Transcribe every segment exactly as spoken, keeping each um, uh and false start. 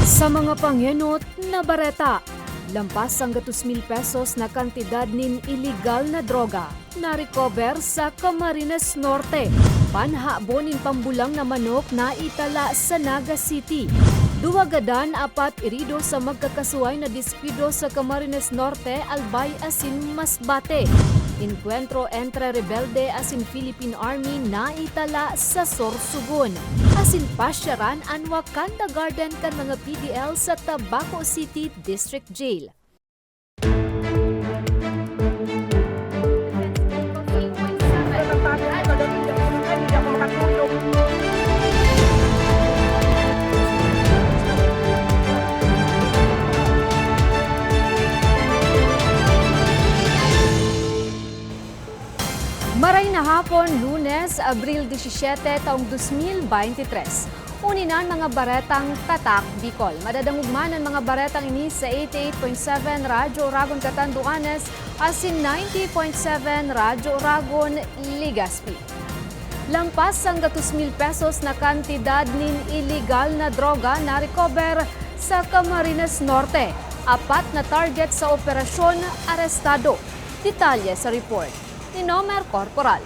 Sa mga pangenot na bareta, lampas sanggatos mil pesos na kantidad nin iligal na droga narecover sa Camarines Norte. Panhabo nin pambulang na manok na itala sa Naga City. Duwa gadan, apat irido sa magkakasuhay na diskwido sa Camarines Norte, Albay asin Masbate. Enkwentro entre rebelde asin Philippine Army na itala sa Sorsogon. Asin pasyaran an Wakanda Garden kan mga P D L sa Tabaco City District Jail. Maray na hapon, Lunes, Abril disisiete, taong dos mil beintitres. Uni na an mga baretang Tatak Bicol. Madadangog man an mga baretang ini sa eighty-eight point seven Radyo Oragon Catanduanes asin ninety point seven Radyo Oragon Legazpi. Lampas sanggatos mil pesos na kantidad nin iligal na droga na-recover sa Camarines Norte. Apat na target sa operasyon arestado. Detalye sa report ni Nomer Corporal.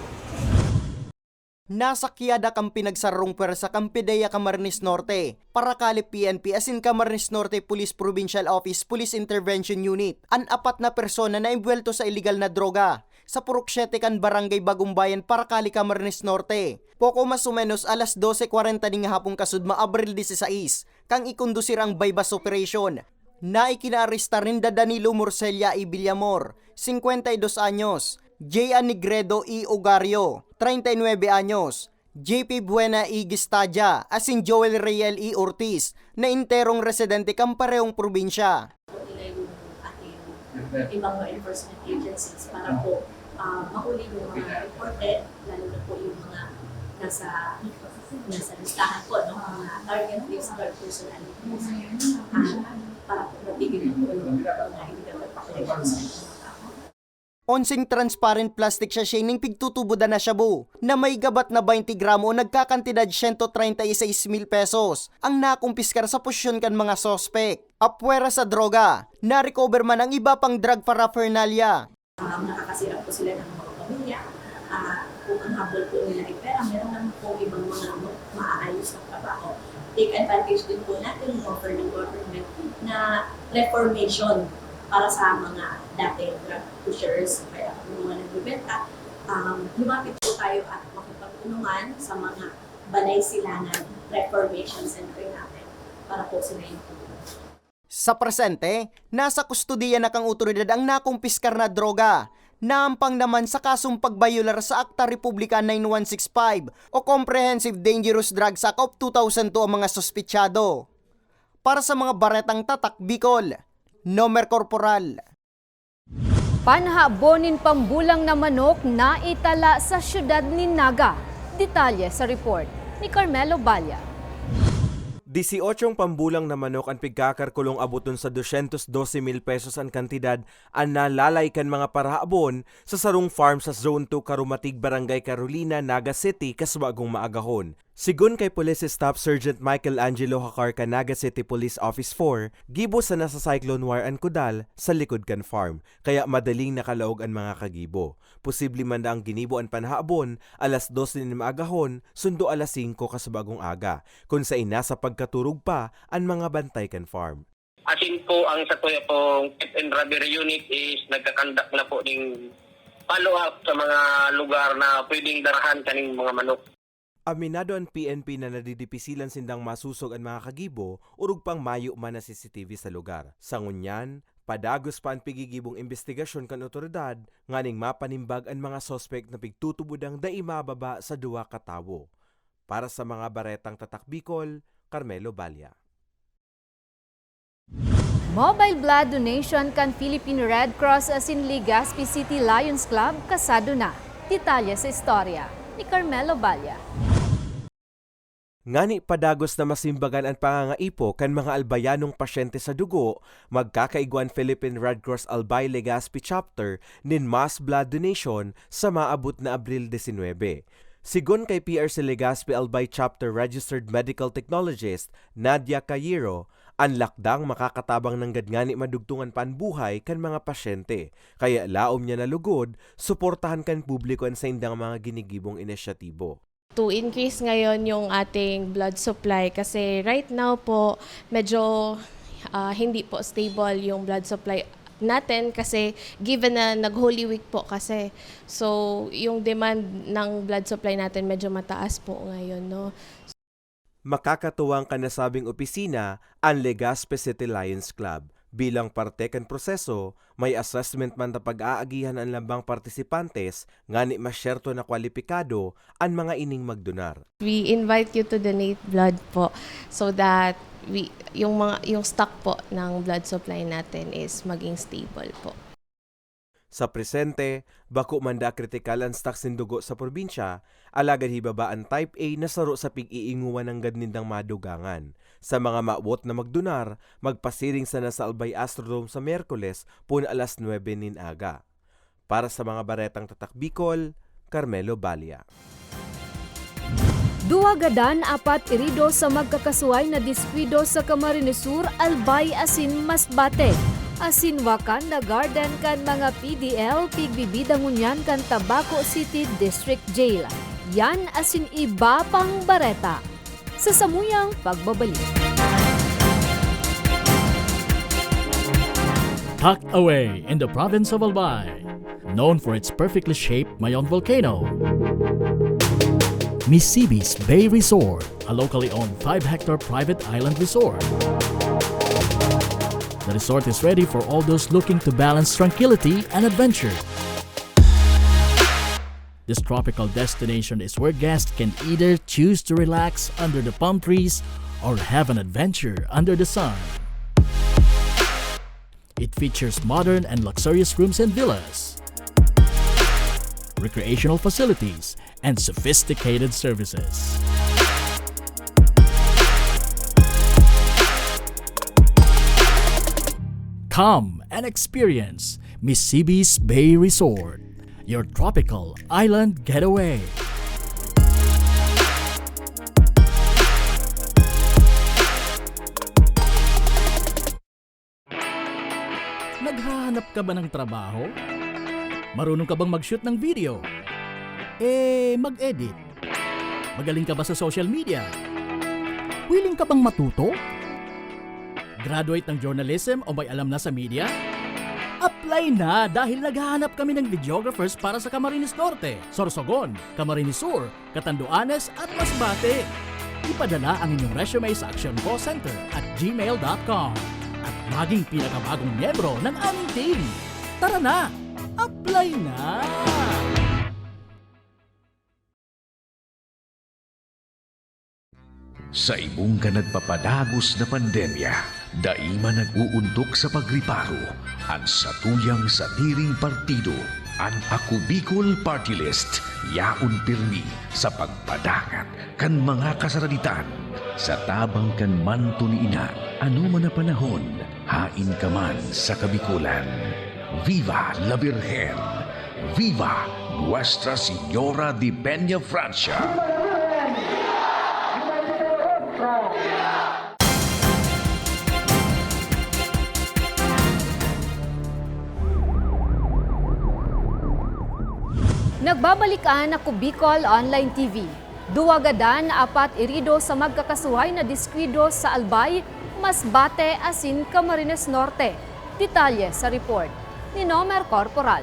Nasakyadak an pinagsararong pwersa kan PDEA Camarines Norte, Paracali P N P asin Camarines Norte Police Provincial Office Police Intervention Unit an apat na persona na embuwelto sa iligal na droga sa Purok Siete kan Barangay Bagong Bayan, Paracali, Camarines Norte. Poko mas o menos alas dose kwarenta nin hapon kasudma, Abril disisais, kan ikondusir an buy-bust operation, na ikinaarestar ninda Danilo Morcella y Villamor, singkwenta y dos anyos, Jay Anigredo y Ogario, treinta y nuebe anyos, J P Buena y Gistadia, asin Joel Reyel y Ortiz, na enterong residente kan parehong probinsya. Nila yung ating ibang law enforcement agencies para po, ah, mahuli yung mga reported, lalo na po yung mga nasa, nasa listahan po, no? Mga target list, third person and, ah, para po matigil na po yung mga illegal populations. Onseng transparent plastic sachet ning pigtutubodan na shabu na may gabat na baynte gramo o nagkakantidad siyento treinta y seis mil pesos ang nakumpiskar sa posesyon kan mga suspek. Apwera sa droga, na-recover man ang iba pang drug paraphernalia. Um, nakakasira po sila ng mga pamilya. Ah, kung ang habol po nila ay pera, meron naman pong ibang mga ma-, maayos na trabaho. Take advantage din po natin ng offer ng government na reformation para sa mga dating drug pushers, kaya yung mga nagbebenta, um, lumapit po tayo at makipagtulungan sa mga Balay Silangan Reformation Center natin para po sila yung tulungan. Sa presente, nasa kustodiya na kan awtoridad ang nakumpiskar na droga, naampang naman sa kasong pagbayolar sa Akta Republika nine one six five o Comprehensive Dangerous Drugs Act of two thousand two ang mga suspetsado. Para sa mga baretang Tatak Bicol, Nomer Corporal. Panhabo nin pambulang na manok na itala sa siyudad nin Naga. Detalye sa report ni Carmelo Balla. Dieciochong pambulang na manok an pigkakarkulong aboton sa dosyentos dose mil pesos an kantidad an nalalay kan mga parahabon sa sarong farm sa Zone two Carumatig, Barangay Carolina, Naga City, kasubagong maagahon. Sigon kay Police Staff Sergeant Michael Angelo Hacar kan Naga City Police Office four, gibo sana sa cyclone wire an kudal sa likod kan farm, kaya madaling nakalaog an mga kagibo. Posible man na ang ginibo an panhahabon, alas dos nin maagahon, sundo alas singko kasubagong aga, kun saen nasa pagkaturog pa an mga bantay kan farm. Asin po ang satuya pong Pet and Robbery Unit is nagkakandak na po ning follow-up sa mga lugar na pwedeng darahan kaning mga manok. Aminado an P N P na nadidipisilan sindang masosog an mga kagibo, orog pang mayo man na C C T V sa lugar. Sa ngunyan, padagos pa an pigigibong imbestigasyon kan awtoridad nganing mapanimbag an mga suspek na pigtutubodang dai mababa sa duwa ka tawo. Para sa mga baretang Tatak Bicol, Carmelo Balla. Mobile blood donation kan Philippine Red Cross asin Legazpi City Lions Club kasado na. Detalye sa istorya ni Carmelo Balla. Ngani padagos na masimbagan an pangangaipo kan mga Albayanong pasyente sa dugo, magkakaigwa an Philippine Red Cross Albay Legazpi Chapter nin mass blood donation sa maabot na Abril disinwebe. Sigon kay P R C Legazpi Albay Chapter Registered Medical Technologist Nadia Cayero, An lakdang makakatabang nanggad ngani madugtongan pa an buhay kan mga pasyente, kaya laom niya na lugod suportahan kan publiko an saindang mga ginigibong inisyatibo. To increase ngayon yung ating blood supply kasi right now po medyo, ah, hindi po stable yung blood supply natin kasi given na nag-Holy Week po kasi. So, yung demand ng blood supply natin medyo mataas po ngayon, no? Makakatuwang kan nasabing opisina an Legazpi City Lions Club. Bilang parte kan proseso, may assessment man ta pag-aagihan an lambang partisipantes ngani masyerto na kwalipikado an mga ining magdonar. We invite you to donate blood po so that we, yung mga, yung stock po ng blood supply natin is maging stable po. Sa presente, bako man daa kritikal an stocks nin dugo sa probinsya, alagad hibaba an Type A na saro sa pig-iingowan nanggad nindang madugangan. Sa mga mawot na magdonar, magpasiring sana sa Albay Astrodome sa Miyerkules, poon alas nuebe nin aga. Para sa mga baretang Tatak Bicol, Carmelo Balia. Duwa gadan, apat irido sa magkakasuhay na diskwido sa Camarines Sur, Albay asin Masbate. Asin Wakanda Garden kan mga P D L, pigbibida ngunyan kan Tabaco City District Jail. Yan asin iba pang bareta sa samuyang pagbabalik. Tucked away in the province of Albay, known for its perfectly shaped Mayon volcano, Misibis Bay Resort, a locally owned five-hectare private island resort. The resort is ready for all those looking to balance tranquility and adventure. This tropical destination is where guests can either choose to relax under the palm trees or have an adventure under the sun. It features modern and luxurious rooms and villas, recreational facilities, and sophisticated services. Come and experience Misibis Bay Resort, your tropical island getaway. Naghahanap ka ba ng trabaho? Marunong ka bang mag-shoot ng video? Eh, mag-edit? Magaling ka ba sa social media? Willing ka bang matuto? Graduate ng journalism o may alam na sa media? Apply na, dahil naghahanap kami ng videographers para sa Camarines Norte, Sorsogon, Camarines Sur, Catanduanes at Masbate. Ipadala ang inyong resume sa actioncallcenter at gmail dot com at maging pinakabagong miyembro ng aming team. Tara na! Apply na! Sa ibong kan nagpapadagos na pandemya, dai man nag-uuntok sa pagriparo an satuyang sadiring partido. An Ako Bicol Party List yaon pirmi sa pagpadangat kan mga kasaraditan. Sa tabang kan manto ni Ina, ano man na panahon, hain ka man sa Kabikolan. Viva la Virgen! Viva Nuestra Señora de Peña Francia! Nagbabalik an Ako Bicol Online T V. Duwa gadan, apat irido sa magkakasuhay na diskwido sa Albay, Masbate asin Camarines Norte. Detalye sa report ni Nomer Corporal.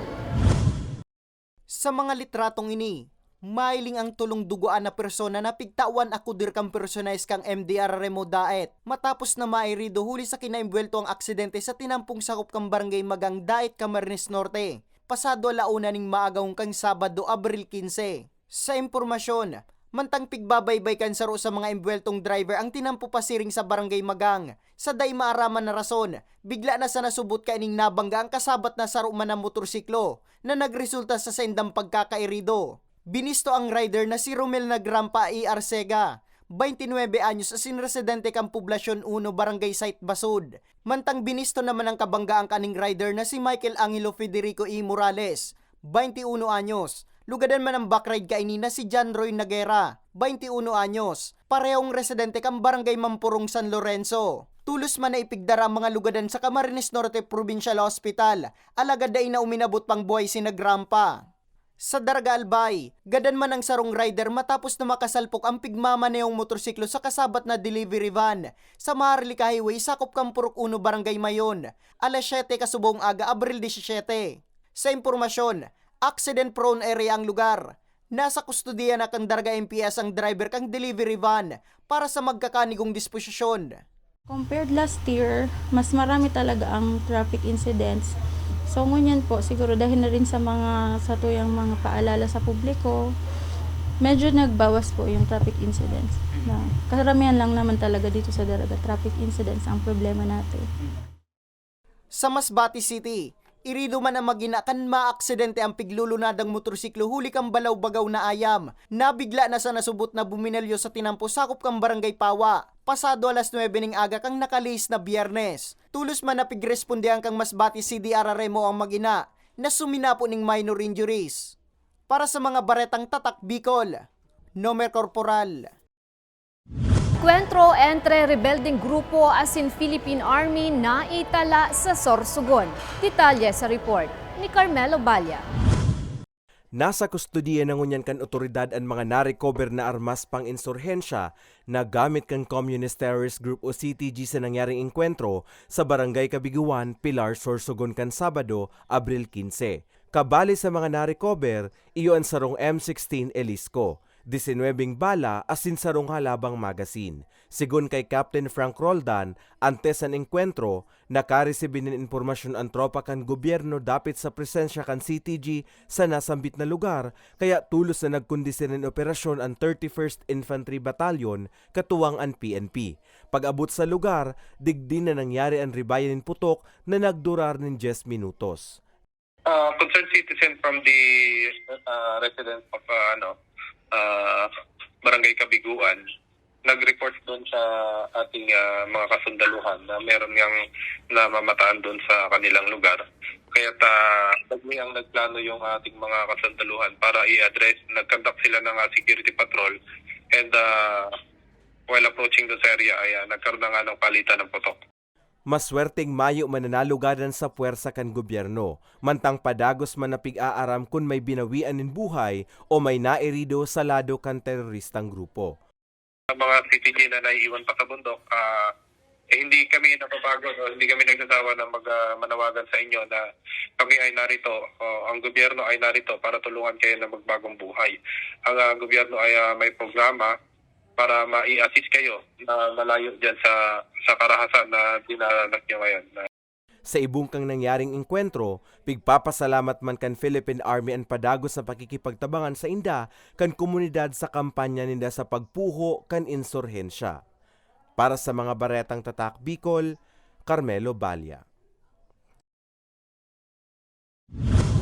Sa mga litratong ini, mahiling ang tolong dugoan na persona na pigtawan akodir kan personahe kan M D R R M o DAET, matapos na mairido huli sa kinaimbuwelto ang aksidente sa tinampong sakop kan Barangay Magang, DAET, Camarines Norte, pasado ala una ning maagahon kan Sabado, Abril quince. Sa impormasyon, mantang pigbabaybay kan saro sa mga imbuweltong driver ang tinampo pasiring sa Barangay Magang, sa dai maaraman na rason, bigla na sana subot kaining nabangga ang kasabat na saro man na motorsiklo na nagresulta sa saindang pagkakairido. Binisto ang rider na si Romel Nagrampa E. Arcega, twenty-nuebe anyos, asin residente kan Poblacion uno, Barangay Site, Basud. Mantang binisto naman ang kabanggaan kaning rider na si Michael Angelo Federico E. Morales, twenty-uno anyos. Lugadan man ang backride kaini na si John Roy Nagera, twenty-uno anyos, parehong residente kan Barangay Mampurong, San Lorenzo. Tolos man na ipigdara ang mga lugadan sa Camarines Norte Provincial Hospital, alagad dai na uminabot pang buhay si Nagrampa. Sa Daraga Albay, gadan man ang sarong rider matapos na makasalpok ang pigmamanehong motorsiklo sa kasabat na delivery van sa Maharlika Highway sakop kan Purok Uno, Barangay Mayon, alas siyete kasubong aga, Abril disisiyete. Sa impormasyon, accident-prone area ang lugar. Nasa kustodiya na kan Daraga M P S ang driver kan delivery van para sa magkakanigong disposisyon. Compared last year, mas marami talaga ang traffic incidents. So, ngunyan po, siguro dahil na rin sa mga satuyang mga paalala sa publiko, medyo nagbawas po yung traffic incidents. Na karamihan lang naman talaga dito sa Daraga, traffic incidents ang problema natin. Sa Masbate City, irido man ang magina kan maaksidente ang piglulunadang motorsiklo huli kan balaw-bagaw na ayam na bigla na sa nasubot na buminalyo sa tinampo sakop kan Barangay Pawa, pasado alas nuebe ning aga kan nakalihis na Biyernes. Tolos man na pigrespondehan kan Masbate C D R R M O ang magina na suminapo ning minor injuries. Para sa mga baretang Tatak Bicol, Nomer Corporal. Enkwentro entre rebeldeng grupo asin Philippine Army naitala sa Sorsogon. Detalye sa report ni Carmelo Balla. Nasa kustodiya na ngunyan kan otoridad an mga na-recover na armas pang-insurhensya na gamit kan Communist Terrorist Group o C T G sa nangyaring engkwentro sa Barangay Kabiguan, Pilar, Sorsogon kan Sabado, Abril quince. Kabali sa mga na-recover, iyo an sarong M sixteen Elisco, disinwebeng bala asin sarong halabang magazine. Sigon kay Captain Frank Roldan, antes an engkwentro, nakaresibi nin impormasyon an tropa kan gobyerno dapit sa presensya kan C T G sa nasambit na lugar, kaya tolos na nagkondisir nin operasyon an thirty-first Infantry Battalion, katuwang an P N P. Pag-abot sa lugar, digdi na nangyari an ribayan nin putok na nagdurar nin dyes minutos. Uh, concerned citizen from the uh, residence of uh, ano, uh, Barangay Kabiguan nag-report doon sa ating uh, mga kasundaluhan na meron ngang namamataan doon sa kanilang lugar. Kaya ta, ang nagplano yung ating mga kasundaluhan para i-address. Nag-conduct sila ng uh, security patrol and uh, while approaching doon sa area ay uh, nagkaroon na nga ng palitan ng putok. Maswerteng mayo man na nalugadan sa pwersa kan gobyerno, mantang padagos man na pig-aaram kun may binawian nin buhay o may nairido sa lado kan teroristang grupo. Ang mga C P G na naiiwan pa sa bundok, ah, eh, hindi kami nababago, no? Hindi kami nagsasawa na mag, ah, manawagan sa inyo na kami ay narito, o ang gobyerno ay narito para tulungan kayo na magbagong buhay. Ang, ah, gobyerno ay, ah, may programa para mai-assist kayo na malayo diyan sa, sa karahasan na dinaranas niyo ngayon. Sa ibong kang nangyaring engkwentro, pigpapasalamat man kan Philippine Army an padagos na pakikipagtabangan sa inda kan komunidad sa kampanya ninda sa pagpuho kan insurhensya. Para sa mga baretang Tatak Bicol, Carmelo Balla.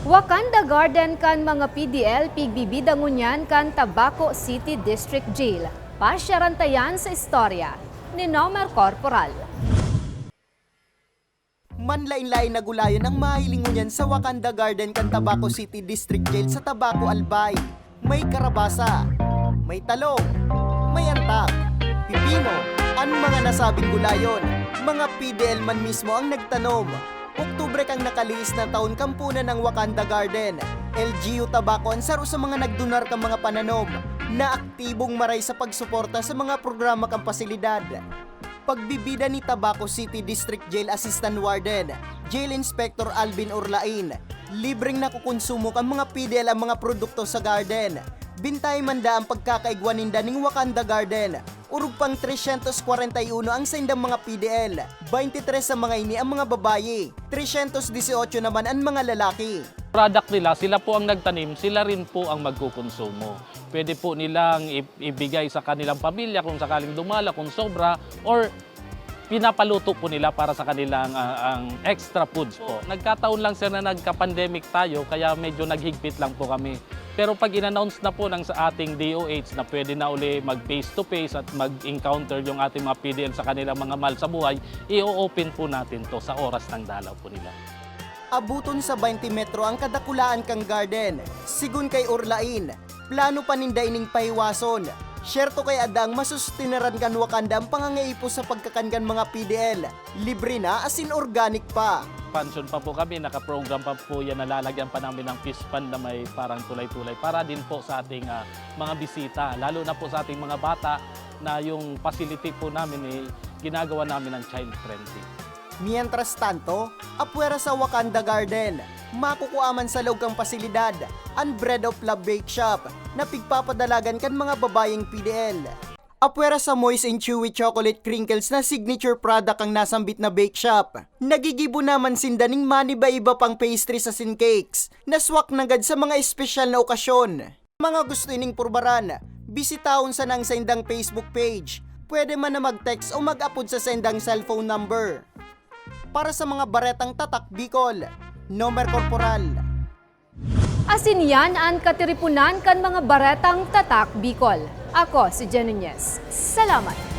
Wakanda Garden kan mga P D L pigbibida ngunyan kan Tabaco City District Jail. Pasyaran ta yan sa istorya ni Nomer Corporal. Manlain-lain na gulayan ang mahiling ngunyan sa Wakanda Garden kan Tabaco City District Jail sa Tabaco, Albay. May karabasa, may talong, may antak, pipino, an mga nasabing gulayon, mga P D L man mismo ang nagtanom. Oktubre kang nakalihis na taon kampunan ng Wakanda Garden. L G U Tabaco an saro sa mga nagdunar kan mga pananom na aktibong maray sa pagsuporta sa mga programa kan pasilidad. Pagbibida ni Tabaco City District Jail Assistant Warden, Jail Inspector Alvin Urlain, libreng nakukonsumo kan mga P D L ang mga produkto sa garden. Bintay man da ang pagkakaigwa ninda ning Wakanda Garden. Orog pang tresyentos kwarenta y uno ang saindang mga P D L, baynte tres sa mga ini ang mga babayi, tresyentos disyotso naman an mga lalaki. Product nila, sila po ang nagtanim, sila rin po ang magkukonsumo. Pwede po nilang i-, ibigay sa kanilang pamilya kung sakaling dumala, kung sobra, or pinapaluto po nila para sa kanilang, ah, ang extra foods po. Nagkataon lang, sir, na nagka-pandemic tayo, kaya medyo naghigpit lang po kami. Pero pag in-announce na po ng sa ating D O H na pwede na uli mag face to face at mag-encounter yung ating mga P D L sa kanilang mga mahal sa buhay, i-open po natin to sa oras ng dalaw po nila. Abuton sa baynte metro ang kadakulaan kan garden. Sigon kay Urlain, plano pa ninda ining pahiwason. Siyerto kaya daang masusustenaran kan Wakanda ang pangangaipo sa pagkakan kan mga P D L. Libre na asin organic pa. Expansion pa po kami, nakaprogram pa po yan, nalalagyan pa namin ng fish pond na may parang tulay-tulay para din po sa ating ah, mga bisita, lalo na po sa ating mga bata na yung facility po namin eh, ginagawa namin ng child friendly. Mientras tanto, apwera sa Wakanda Garden, makukua man sa laog kan pasilidad an Bread of Love Bake Shop na pigpapadalagan kan mga babayeng P D L. Apwera sa Moist and Chewy Chocolate Crinkles na signature product ang nasambit na bake shop. Nagigibo naman sinda ning maniba-iba pang pastries asin cakes na swak nanggad sa mga espesyal na okasyon. Mga gusto ining purbaran, bisitahon sana ang saindang Facebook page. Pwede man na mag-text o mag-apod sa saindang cellphone number. Para sa mga baretang Tatak Bicol, Nomer Corporal. Asin yan an katiriponan kan mga baretang Tatak Bicol. Ako si Jen Nunez. Salamat!